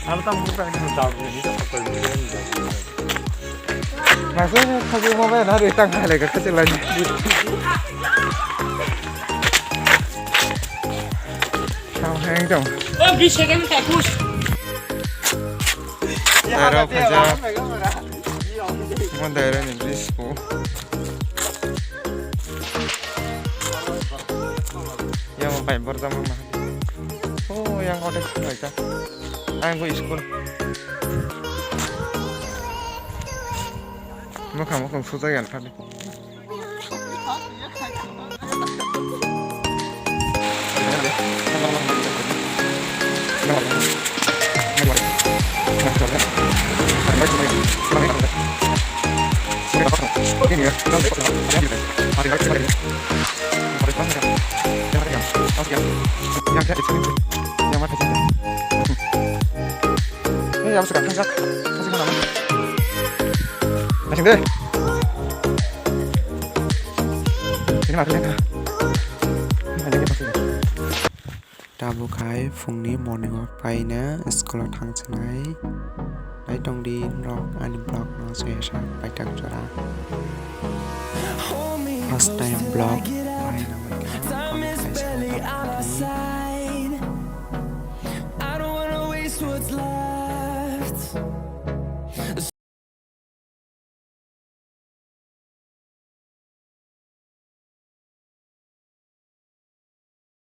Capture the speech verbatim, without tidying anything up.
Masih ni khaji mobile hari tang hai lagi kecil lagi. Tang hai dong. Oh, bisa kan kakus. Dairok khaja. Mon dairok ni bridge po. Yang bai borjak ma. Oh, yang kote khaika. Ang bo school. Mokha mokha sujak yang thani. Ini yang suka tangkap. Kasih mana? Kasih deh. Ini mati ya. Ini aja kasih. Tabuk hai phungni morning walk paina school o thang chinai. Naitong di norok ani vlog no soya sa paitang jora. First time vlog paina wngkha. Comment hai sa tabuk hai. I don't wanna waste what's left.